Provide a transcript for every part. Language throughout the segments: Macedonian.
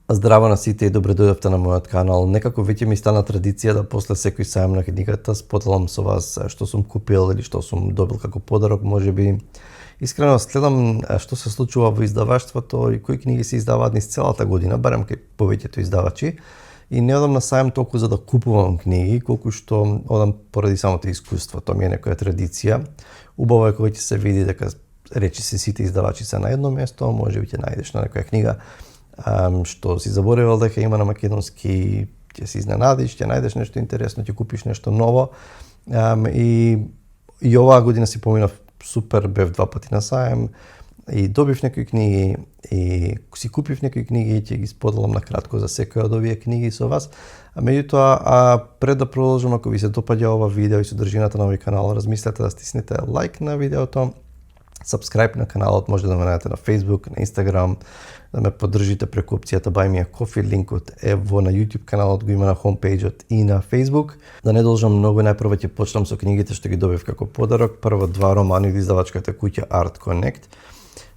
Здраво на сите и добре дојдовте на мојот канал. Некако веќе ми стана традиција да после секој сајм на книгата споделам со вас што сум купил или што сум добил како подарок, можеби. Искрено следам што се случува во издаваштвото и кои книги се издаваат низ целата година, барем кај повеќето издавачи. И не одам на сајм толку за да купувам книги, колку што одам поради самото искуство. Тоа ми е некоја традиција. Убаво е кога ќе се види дека речи се сите издавачи се на едно место, можеби ќе најдеш на некоја книга што си заборевал дека има на македонски, ќе се изненадиш, ќе најдеш нешто интересно, ќе купиш нешто ново. И оваа година си поминав супер, бев 2 пати на сајм и добив некои книги и си купив некои книги и ќе ги споделам на кратко за секоја од овие книги со вас. Меѓутоа, пред да продолжам, ако ви се допаѓа ова видео и содржината на овој канал, размислете да стиснете лайк на видеото, subscribe на каналот, може да ме најдете на Facebook, на Instagram, да ме поддржите преку опцијата Buy Me a Coffee, линкот е во на YouTube каналот, го има на homepage-от и на Facebook. Да не должам многу, најпрво ќе почнам со книгите што ги добив како подарок. Прво 2 романи од издавачката куќа Art Connect,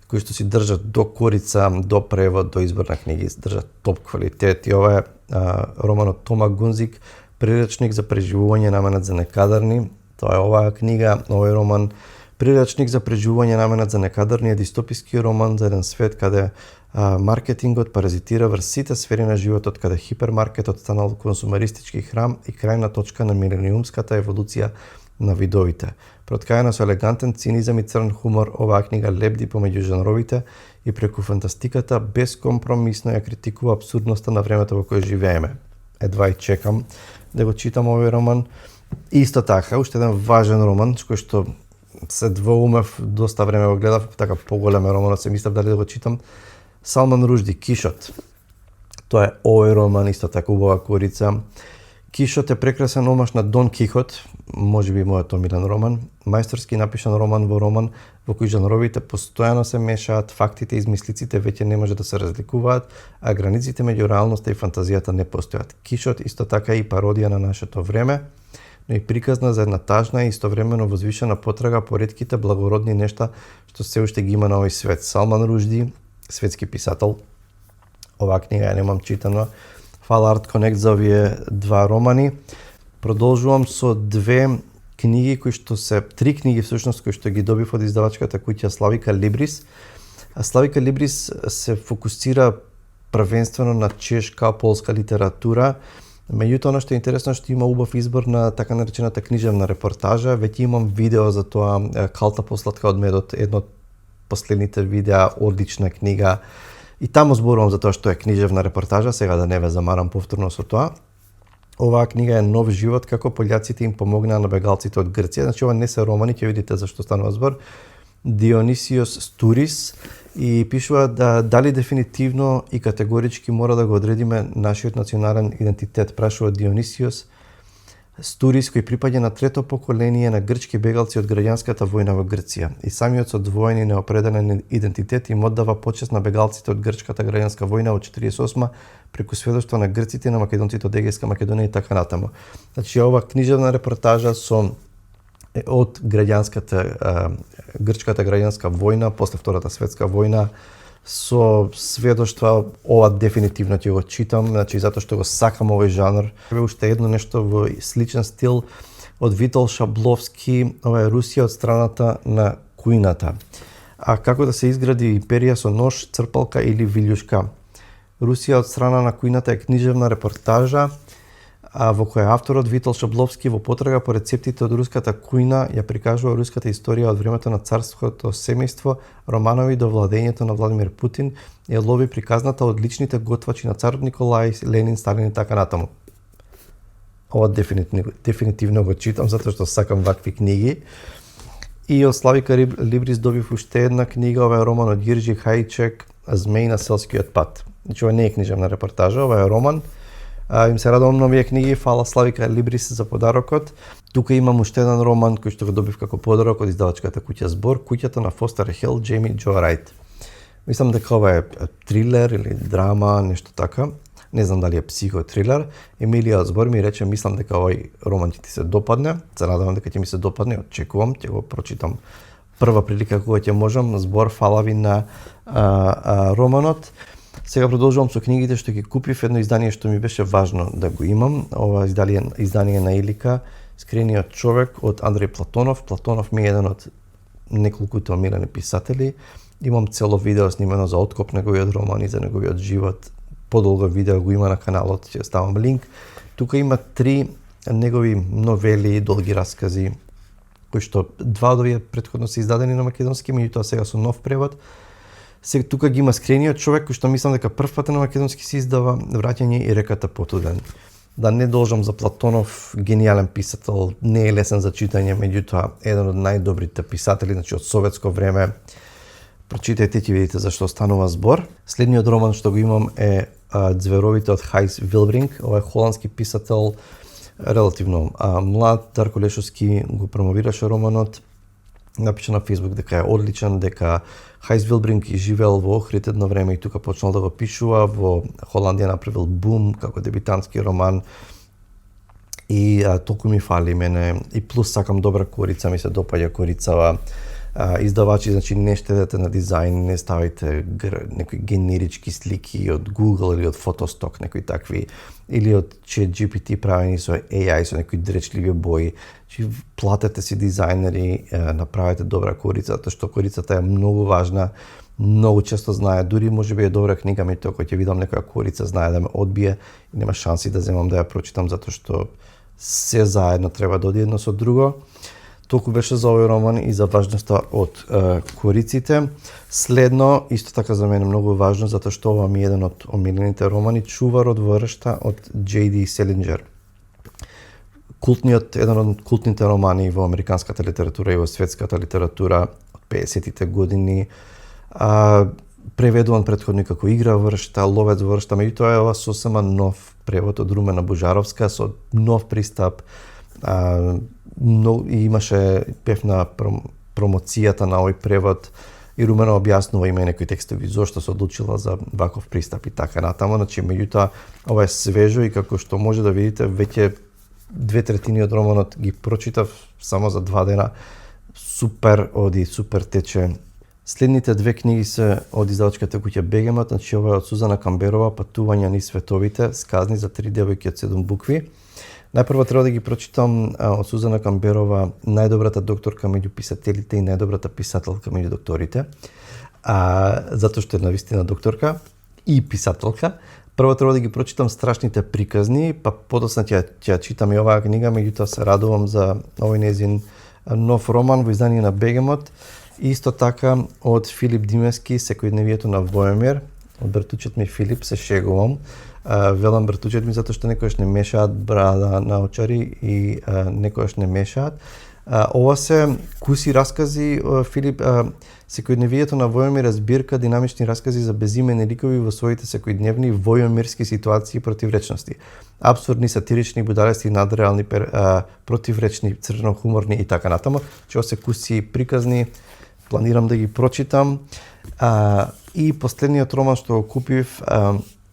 кои што си држат до корица, до превод, до избор на книги, држат топ квалитет. И ова е роман од Тома Гунзик, Приречник за преживување наменат за некадарни. Тоа е оваа книга, овој роман. Приречник за преживување наменат за некадарни е дистописки роман за еден свет каде маркетингот паразитира врз сите сфери на животот, каде хипермаркетот станал консумеристички храм и крајна точка на милениумската еволуција на видовите. Проткајана со елегантен цинизам и црн хумор, оваа книга лебди помеѓу жанровите и преку фантастиката бескомпромисно ја критикува абсурдноста на времето во кое живееме. Едва и чекам да го читам овој роман. Исто така, уште еден важен роман, кој што се двоумев, доста време го гледав, така поголем е романот, се мислев дали да го читам. Салман Ружди, Кишот. Тоа е овој роман, исто така убава корица. Кишот е прекрасен омаш на Дон Кихот, можеби мојот омилен роман. Мајсторски напишан роман во кој жанровите постојано се мешаат, фактите и измислиците веќе не може да се разликуваат, а границите меѓу реалноста и фантазијата не постојат. Кишот исто така и пародија на нашето време, но и приказна за една тажна и истовремено возвишена потрага по ретките благородни нешта што се уште ги има на овој свет. Салман Ружди, светски писател. Оваа книга ја немам читана. Фала Art Connect за овие 2 романи. Продолжувам со 2 книги кои што се 3 книги всушност кои што ги добив од издавачката куќа Славика Либрис. Славика Либрис се фокусира првенствено на чешка, полска литература. Меѓутоа, оно што е интересно што има убав избор на така наречената книжевна репортажа. Веќе имам видео за тоа, Калта посладка од медот, едно од последните видеа, одлична книга. И таму зборувам за тоа што е книжевна репортажа, сега да не ве замарам повторно со тоа. Оваа книга е нов живот како пољаците им помогнаа на бегалците од Грција. Значи ова не се романи, ќе видите зашто станува збор. Дионисиос Стурис и пишува дали дефинитивно и категорички мора да го одредиме нашиот национален идентитет, прашува Дионисиос Стурис, кој припаѓа на трето поколение на грчки бегалци од граѓанската војна во Грција. И самиот со двоен и неопределен идентитет им оддава почест на бегалците од грчката граѓанска војна од 48 преку сведоштва на грците и на македонците од Егејска Македонија и така натаму. Значи ова книжевна репортажа од грчката граѓанска војна после Втората светска војна со сведоштва, ова дефинитивно ќе го читам, значи затоа што го сакам овој жанр. Уште едно нешто во сличен стил од Витол Шабловски, ова е Русија од страната на кујната. А како да се изгради империја со нож, црпалка или вилјушка. Русија од страна на кујната е книжевна репортажа во која авторот Витол Шабловски во потрага по рецептите од руската кујна ја прикажува руската историја од времето на царското семејство, романови до владењето на Владимир Путин и лови приказната од личните готвачи на цар Николај, Ленин, Сталин и така натаму. Ова дефинитивно го читам затоа што сакам вакви книги. И од Славика Либрис добив уште една книга, ова е роман од Јиржи Хајчек, Змеј на селскиот пат. Значи ова не е книжевна репортажа, ова е роман. Им се радувам на овие книги, фала Славика Либрис за подарокот. Тука имам уште еден роман кој што го добив како подарок од издавачката куќа Збор, Куќата на Фостер Хел, Џейми Џо Рајт. Мислам дека ова е трилер или драма, нешто така. Не знам дали е психотрилер. Емилија Збор ми рече, мислам дека овој роман ќе ти се допадне. Се надевам дека ќе ми се допадне, очекувам, ќе го прочитам прва прилика кога ќе можам. Збор, фала ви на романот. Сега продолжувам со книгите што ги купив, едно издание што ми беше важно да го имам. Ова издание на Илика, Скрениот човек од Андреј Платонов. Платонов ми е еден од неколкуто омилени писатели. Имам цело видео снимено за откоп неговиот роман и за неговиот живот. Подолго видео го има на каналот, ќе ставам линк. Тука има 3 негови новели, долги раскази, кои што 2 од овие претходно се издадени на македонски, меѓутоа сега со нов превод. Сега тука ги има Скрениот човек, кој што мислам дека прв пат на македонски се издава, Враќање и реката Потуден. Да не должам за Платонов, гениален писател, не е лесен за читање, меѓутоа еден од најдобрите писатели, значи од советско време. Прочитајте, ќе видите зашто станува збор. Следниот роман што го имам е Ѕверовите од Хајс Вилбринг. Ова е холандски писател, релативно млад. Дарко Лешовски го промовираше романот. Напиша на Facebook дека е одличен, дека Хајс Вилбринг живеел во Охрид едно време и тука почнал да го пишува. Во Холандија направил бум како дебитантски роман. И толку ми фали мене. И плюс сакам добра корица, ми се допаѓа корицава. Издавачи, значи не штедете на дизајн, не ставајте некои генерички слики од Google или од Фотосток, некои такви, или од ChatGPT правени со AI, со некои дречливи бои. Значи, платете си дизајнери, направете добра корица, затоа што корицата е многу важна, многу често знае, дури може би е добра книга, меѓутоа кога ќе видам некоја корица, знае да ме одбие и нема шанси да земам да ја прочитам, затоа што се заедно треба да оди едно со друго. Толку беше за овој роман и за важноста од кориците. Следно, исто така за мене многу важно, затоа што ова ми е еден од омилените романи, Чувар од воршта од J.D. Селинџер. Еден од култните романи во американската литература и во светската литература од 50-тите години. Преведуван претходно како Игра воршта, Ловец воршта, меѓутоа е ова сосема нов превод од Румена Божаровска со нов пристап. И имаше пев на промоцијата на овој превод и Румена објаснува има некои текстови зошто се одлучила за ваков пристап и така натаму, значи меѓутоа ова е свежо и како што може да видите веќе 2/3 од романот ги прочитав само за 2 дена. Супер оди, супер тече. Следните 2 книги се од издавачката куќа Бегемот, значи ова е од Сузана Камберова, Патувања низ световите, сказни за 3 девојки од 7 букви. Најпрво треба да ги прочитам од Сузана Камберова најдобрата докторка меѓу писателите и најдобрата писателка меѓу докторите. Затоа што е навистина докторка и писателка. Прво треба да ги прочитам Страшните приказни, па подоцна ќе читам и оваа книга, меѓутоа се радувам за овој нејзин нов роман во издание на Бегемот. Исто така од Филип Димевски, Секојдневието на Војомир. Од братучет ми Филип се шегувам. Велам братучет ми затоа што некојаш не мешаат брада наочари и некојаш не мешаат. Ова се куси раскази, Филип, Секојдневието на Војомир е збирка динамични раскази за безимени ликови во своите секојдневни војомирски ситуации и противречности. Абсурдни, сатирични, будалести, надреални, противречни, црнохуморни и така натаму. Че се куси приказни, планирам да ги прочитам. И последниот роман што го купив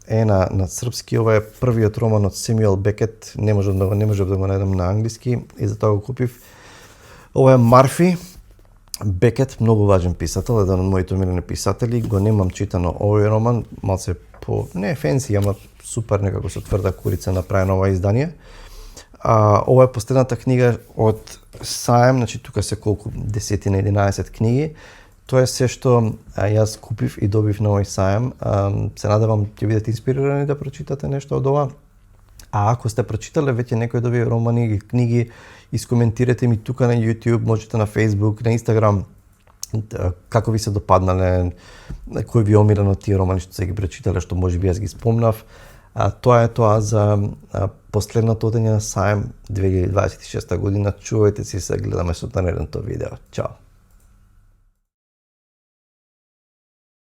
е на српски, ова е првиот роман од Семюел Бекет, не можев да го најдам на англиски и затоа го купив. Ова е Марфи. Бекет, многу важен писател, еден од моите омилени писатели, го немам читано овој роман, малце по, не фенси, ама супер некако со тврда курица направено ова издание. Ова е последната книга од Саем, значи тука се колку 10 на 11 книги. Тоа е се што јас купив и добив на овој саем. Се надевам ќе бидете инспирирани да прочитате нешто од ова. А ако сте прочитале веќе некои од овие романи или книги, искоментирате ми тука на YouTube, можете на Facebook, на Instagram, како ви се допаднале, кој ви е омилен од тие романи што се ги прочитале, што можеби јас ги спомнав. Тоа е тоа за последното одење на саем 2026 година. Чувајте си се, гледаме со наредното видео. Чао!